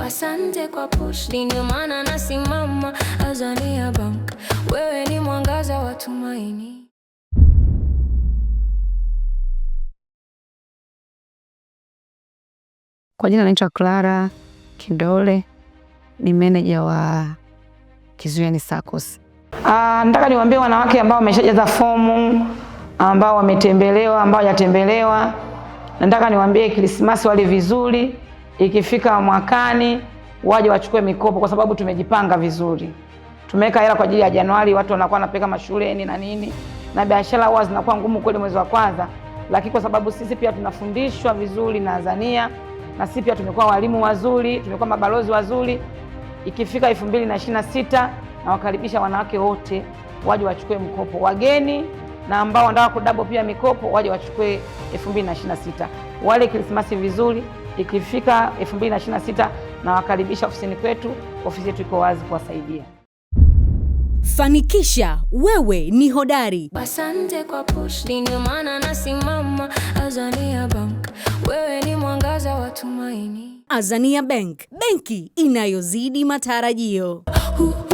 Asante kwa push, ndio maana nasimama. Azania Bank, wewe ni mwangaza wa tumaini. Kwa jina naitwa Clara Kindole, ni meneja wa Kizuiani SACCOS. Nataka niwaambie wanawake ambao wameshajaza fomu, ambao wametembelewa, ambao hawajatembelewa, nataka niwaambie Krismasi wale vizuri, ikifika mwakani waje wachukue mikopo, kwa sababu tumejipanga vizuri. Tumeweka hela kwa ajili ya Januari, watu wanakuwa wanapeleka mashuleni na nini, na biashara huwa zinakuwa ngumu kweli mwezi wa kwanza, lakini kwa sababu sisi pia tunafundishwa vizuri na Azania, na sisi pia tumekuwa walimu wazuri, tumekuwa mabalozi wazuri. Ikifika 2026 nawakaribisha wanawake wote waje wachukue mkopo, wageni na ambao wanataka kudouble pia mikopo waje wachukue 2026. Wale Krismasi vizuri, ikifika 2026 nawakaribisha ofisini kwetu, ofisi yetu iko wazi kuwasaidia. Fanikisha, wewe ni hodari. Asante kwa push, ndio maana nasimama. Azania Bank, wewe ni mwangaza wa tumaini. Azania Bank, benki inayozidi matarajio. Hu.